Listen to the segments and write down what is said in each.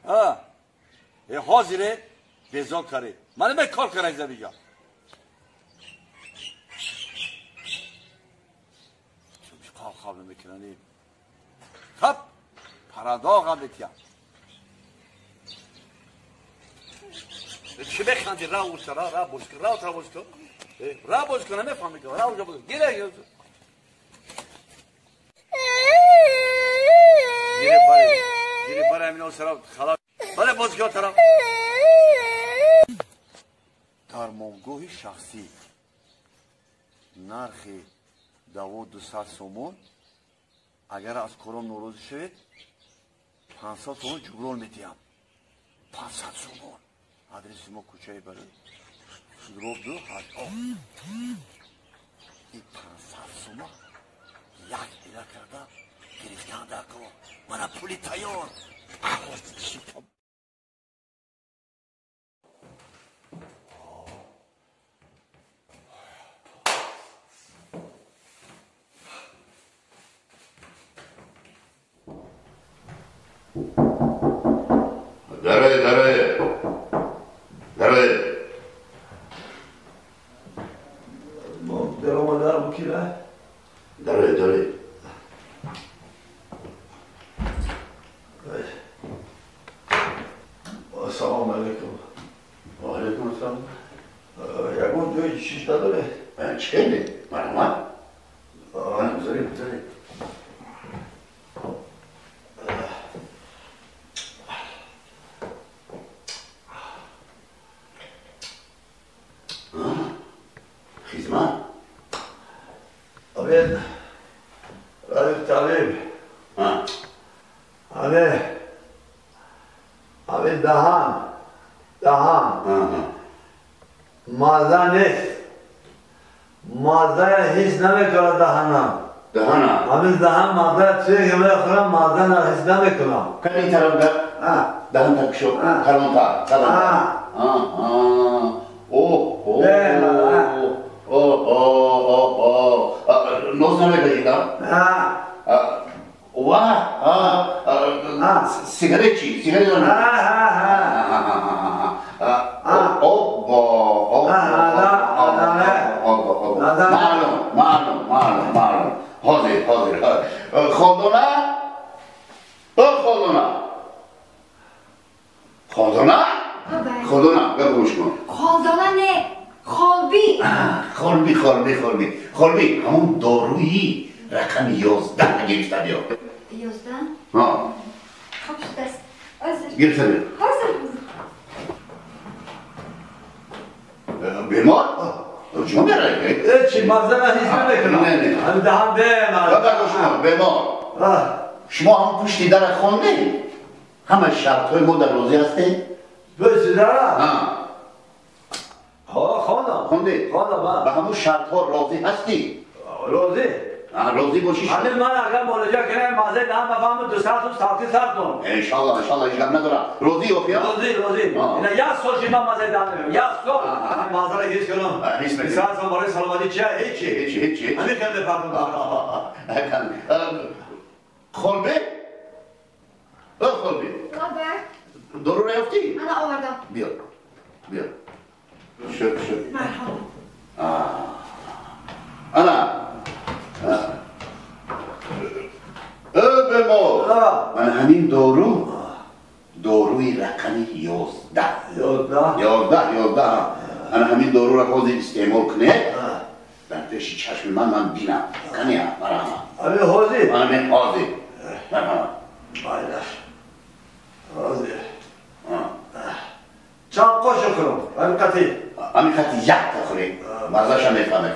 ها حاضره بزا کاری من به کار کرای زبیجا چون خواب نمیکنانی خب پراداغ هم بتیم چه بخندی را و سرا را باز کن را را باز کن را باز کن نمیفهمی که را باز کن گیره گیره باره گیره باره همین سرا خلاص بله باز کن طرف درمانگاه شخصی نرخ دوا 200 سومون اگر از کارم ناراضی شوید 500 سومون جبران میدیم 500 سومون آدرس ما کوچه برای دروب دو هشت این 500 سومون یک ایلا کرده گرفتن در کار من پولی تیار داره داره داره ما درام دارم کیره داره داره سلام علیکم. و علیکم السلام. یگون جای چیز نداره؟ چه؟ مرحبا. گذاری گذاری. خدمت؟ امین رادیو طبیب. امین امین دهان دهان مازه نیست مازه هیچ نمیکنه دهانم دهانم همین دهان مازه توی که میخورم مازه هیچ نمیکنم کمی طرف در دهان تک شو کلون تا کلون تا اوه اوه اوه اوه اوه نوز نمیکنی دا واه سیگارت چی سیگارت دارم معلوم معلوم معلوم معلوم حاضر حاضر خالدانه خالدانه خالدانه خالدانه بیا گوش کن خالدانه نه خالبی خالبی خالبی خالبی خالبی همون دارویی رقم 11 گرفته بیا 11 ها خب شده است حاضر گرفته بیا حاضر بیمار شما برای چی مازه هیچ نمیکنم نه دهان به شما بیمار شما هم پشتی در خونده همه شرط های ما در روزی هستی؟ پشتی در؟ ها خوندم خونده؟ خوندم به همون شرط ها راضی هستی؟ راضی؟ راضی باشی همین من اگر مراجعه کنم مازه دهان بفهمم 2 ساعت ساعتی سر کن انشالله انشالله هیچ غم ندارم راضی اوفیا؟ راضی راضی اینا یک سال شما مازه دهان نمیم یک سال مازه را هیچ کنم هیچ نکنم ساعت برای سلامتی چیه هیچی هیچی هیچی همین خیلی پردم خالبه؟ خالبه دارو را یافتی؟ من آوردم بیا بیا شد شد مرحبا انا بیمار من همین دارو داروی رقم 11 11 11 11 من همین دارو را حاضر استعمال کنه در پیش چشم من بینم کنی مرحبا همین حاضر همین حاضر مرحبا حاضر چند قاشق خورم همین قطعی همین قطعی یک تا خوری مزه‌ش هم میفهمه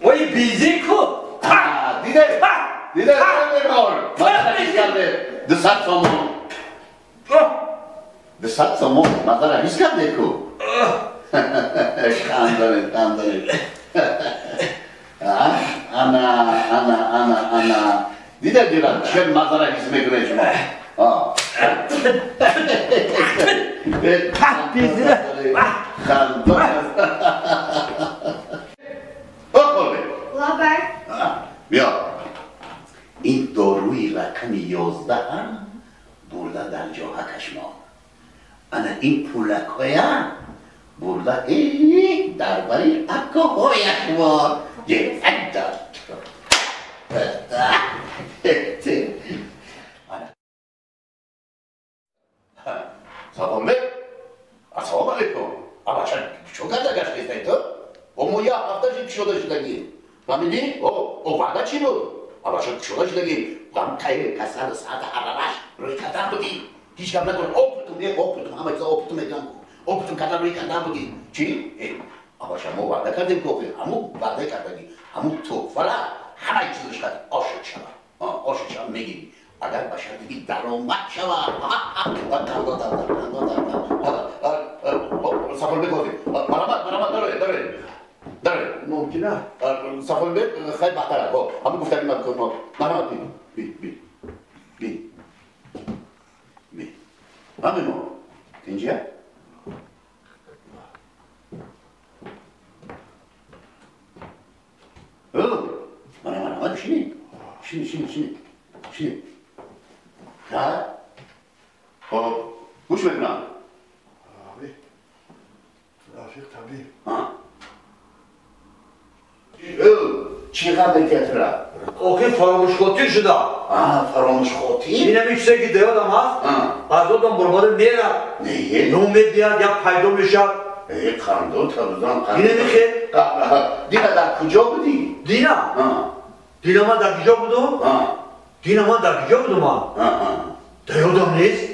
وای بیزی کو دیده دیده بیمار مزه حس کرده 200 سومون 200 سومون مزه را حس کرده کو خندانه خندانه انا انا انا انا دیده دیدم چه مزه را حس میکنه شما خندانه لبر. рақами 11 бурда дар ҷоҳакаш мон. Ана ин пулакҳоя бурда дар бари акоҳояш мон. Салом бек. Ассалому алайкум. Абача, чӣ карда гаштестай ту? О мо як ҳафта шид кушода шудагӣ. Фаҳмидӣ? О ваъда чӣ буд? Абача кушода шудагӣ. Ғам кайр касал саата ҳарараш рӯй кардан будӣ. Ҳеҷ гап накун. Опутум, опутум, ҳама чиза опутум мегӯям. Опутум кардан рӯй кардан будӣ. Чӣ? Абача мо ваъда кардем ки охир ҳамун ваъда кардагӣ. Ҳамун тӯҳфара ҳамаи чизаш кард. Ошуд шава. Ошуд шава мегирӣ. Агар ба шарте ки даромад шавад. Сафарбек ҳозир. Марҳамат, марҳамат, дароед, дароед. Дароед. Мумкин аст? Сафарбек хеле баҳтар аст. Ҳамун гуфтагӣ ман марҳамат би. Би, би. Би. Би. Ҳамин мо. Тинҷия? Мана, марҳамат, шинед. Шинед, шинед, шинед. Шинед. Хоб, гӯш мекунам. Рафиқ табиб. Чӣ ғам метиҳад тура? Охир фаромӯшхотир шуда. Фаромӯшхотир? Инами чизе ки даёдам ҳаст, аз одам бурмода мерад. Не? Ном медиҳад, як пайдо мешавад. Қандо табизан, қандо. Инами хел? Дина дар куҷо будӣ? Дина? Дина ман дар куҷо будум? Дина ман дар куҷо будум ман? Даёдам нест?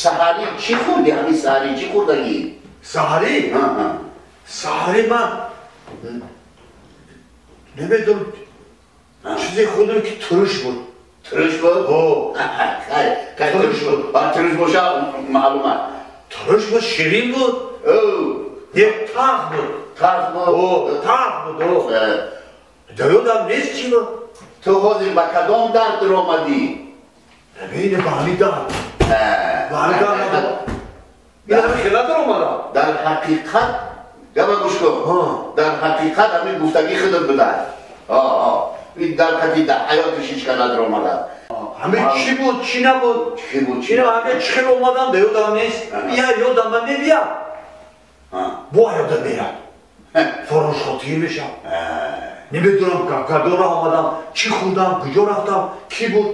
Саҳарӣ чӣ хӯрдӣ? Ҳамин саҳарӣ чӣ хӯрдагӣ? Саҳарӣ? Саҳарӣ ман намедонам чизе хӯрдам ки туруш буд. Туруш буд? Туруш буд. Туруш боша маълум аст. Туруш буд, ширин буд. Як талх буд. Талх буд? Талх буд. Даёдам нест чӣ буд? Ту ҳозир ба кадом дард омадӣ? Намедонам ба ҳамин дард. Ба ҳамин дард омадам. Ин ҳамин хела дар омадам. Дар ҳақиқат гапа гӯш кун. Дар ҳақиқат ҳамин гуфтагӣ худат будааст. Ин дар қати дар ҳаётиш ҳеҷ кас надар омадааст. Ҳамин чӣ буд, чӣ набуд? Чӣ буд, чӣ набуд? Ҳамин чӣ хел омадам, да ёдам нест. Я ёдам ман мебиям. Бо ёдам мерад. Фаромӯшхотир мешавам. Намедонам кадом роҳ омадам, чӣ хӯрдам, куҷо рафтам, кӣ буд.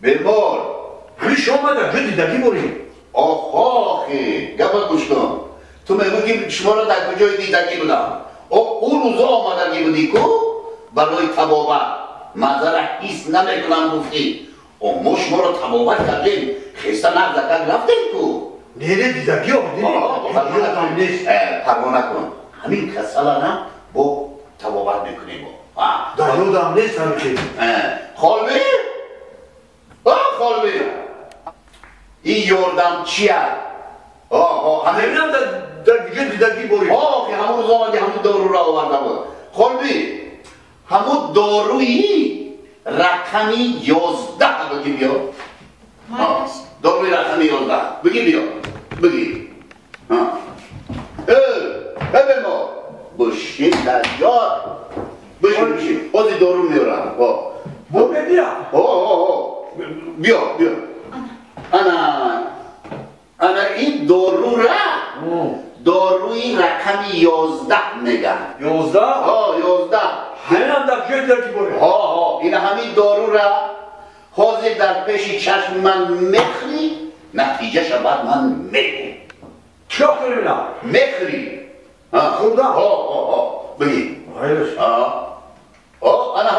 Бемор. Ҳамин шумо омада, ҷо дидагӣ борӣ. Охохи, гапа гӯш кун. Ту мегӯӣ ки шуморо дар куҷои дидагӣ будам. Ӯ рӯзо омадагӣ будӣ ку барои табобат. Мазара ҳис намекунам гуфтӣ. Мо шуморо табобат кардем, хеста нағз закак рафтем ку. Не, не, дидагӣ омадӣ. Парво накун. Ҳамин касалара бо табобат мекунем. Дар ёдам нест ҳамин чиз. Холбӣ? Холбӣ? Ин ёрдам чия? Ҳаминам дар куҷо дидагӣ борӣ? Охи, ҳамун рӯз омадӣ, ҳамун доруро оварда буд. Холбӣ, ҳамун доруи рақами 11 бигӣ биё. Доруи рақами 11 бигӣ биё, бигӣ. Бемо, бишин дар ҷой. Бишин, бишин. Ҳозир дору меорам. Бо мебиям? Биё, биё. Ана, ана ин дорура доруи рақами 11 мегӯянд. 11? 11. Ҳаминам дар куҷои дидагӣ борӣ? Ин ҳамин дорура ҳозир дар пеши чашми ман мехӯрӣ, натиҷаша баъд ман мегӯм. Чӣ кунем ина? Мехӯрӣ. Хӯрдам? Бигӣ. Ана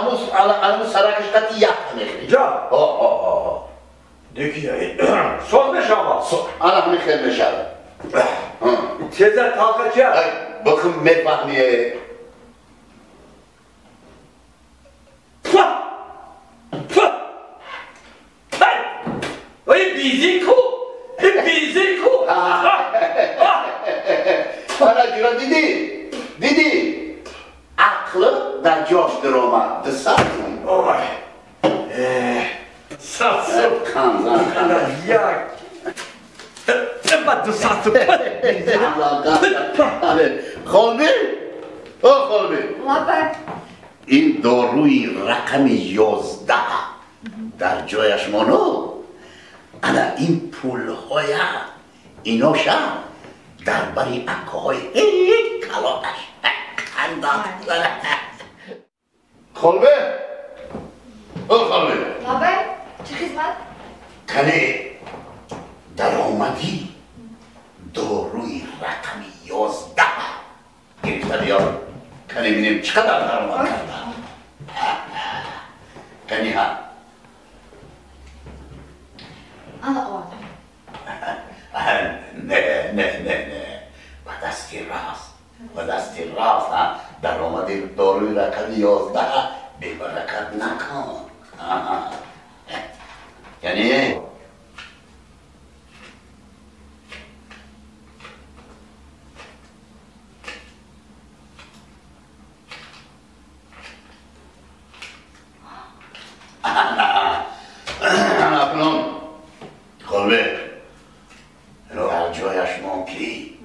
ҳамун саракаш қати якта мехӯрӣ. Ҷа? Деки, соз мешавад? Ана ҳамин хел мешавад. Теза талха чия? Бихм мефаҳмӣ. Ой, бизи ку! Бизи ку! Ана ҷура дидӣ? Дидӣ? Ақли дар ҷош даромад. 200 сум. Ой. 100 сум. Қанзан. Як. Ба 200 сум. Холбӣ? О, холбӣ. Лаба. Ин доруи рақами 11 Дар ҷояш мону ана ин пулҳоя иноша дар бари акоҳои калонаш қандод. Холбе? О, холбе. Лабай, чӣ хизмат? Кане даромадӣ доруи рақами 11 гирифта биёр. Кане бинем чӣ қадар даромад карда. Кани ҳа. Ана овардам. Не, не, не, не. Ба дасти рост. Ба дасти рост, ҳа. Даромади доруи рақами 11 бебаракат накун. Яъне акнун холбе дар ҷояш мон ки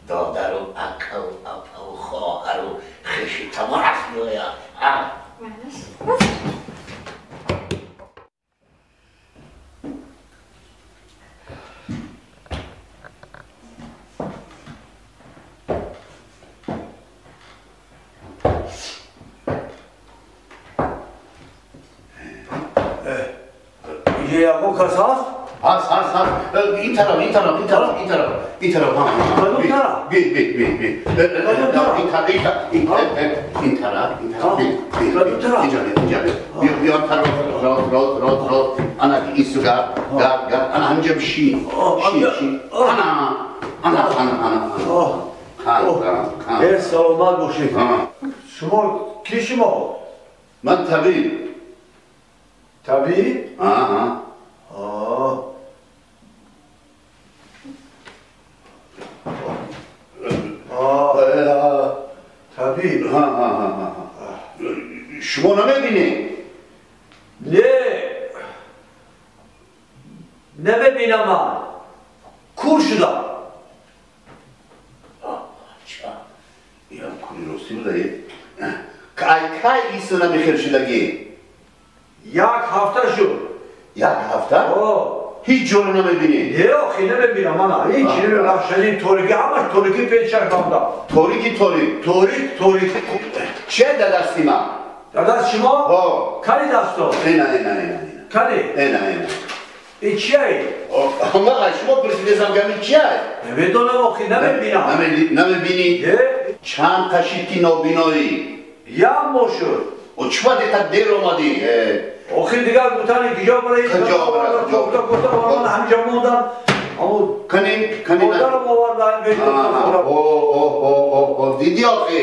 додару акаву апаву хоҳару хеши табораш биёяд. ягон кас ҳаст? Ҳаст, ҳаст, ҳаст. Ин тараф, ин тараф, ин тараф, ин тараф, ин тараф. Кадом тараф? Би, би, би, би. Ин тараф, ин тараф, ин тараф. Кадом тараф? Инҷа, инҷа. Биё, биё, тараф, рост, рост, рост, рост. Ана ин су гап, гап, гап. Ана ҳаминҷа бишин. Шин, шин. Ана, ана, ана, ана. Э, саломат бошед. Шумо ки шумо? Ман табиб. Табиб? Аҳа. Табиб. Шумо намебинед? Не, намебинам ман. Кур шудам. Ям кури ростӣ будаед? Кай кай исо намехел шудагӣ? Як ҳафта шуд. Як ҳафта? Ҳеҷ ҷоро намебинӣ? Не, охи намебинам мана. Ҳеҷ намебинам. Торикӣ, ҳамаш торикӣ пеш чашмамда. Торики торик? Торик, торик. Че дар дасти ман? Дар дасти шумо? Кани дасто? Ина, ина, ина. Кани? Ина, ина. Ин чия? Ман аз шумо пурсидесам, гами чия? Намедонам, охи намебинам. Намебинӣ? Чанд қашид ки нобиноӣ? Як моҳ шуд. О, чӣ вақт та дер омадӣ? Охи дигар гуфтани киҷо барои гуфта ман ҳамҷа мондам. Аммо кани кани модарам овардан. О, дидӣ охи?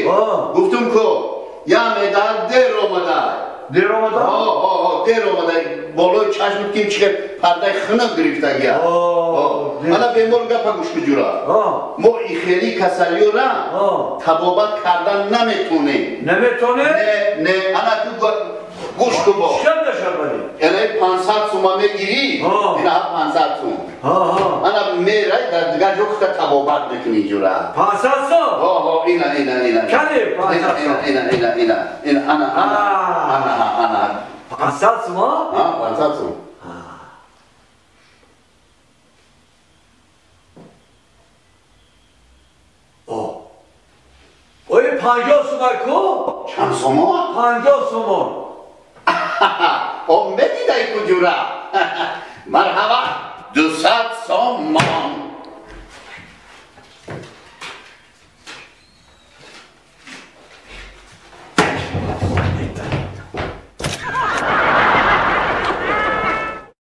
Гуфтум ку я медар дер омада. Дер омада? О, дер омада. Болои чашмат ким чике пардаи хунук гирифтагия. Ана бемор гапа гӯш куҷура. Мо ихели касалиёра табобат кардан наметонем. Наметонем? Не, не, ана ту гӯш кун бо. Чӣ мешавад? Яъне 500 сума мегирӣ, ина 500 сум. Ана мерай дар дигар ҷо хута табобат мекунӣ ҷура. 500 сум? Ҳо, ина, ина, ина. Кани 500 сум? Ина, ина, ина, ина, ана, ана, ана, ана. 500 сум? Ҳа, 500 сум. Ои 50 сума ку? Чанд сумо? 50 сумо. О, медидай ку ҷура. Марҳаба, 200 сомон.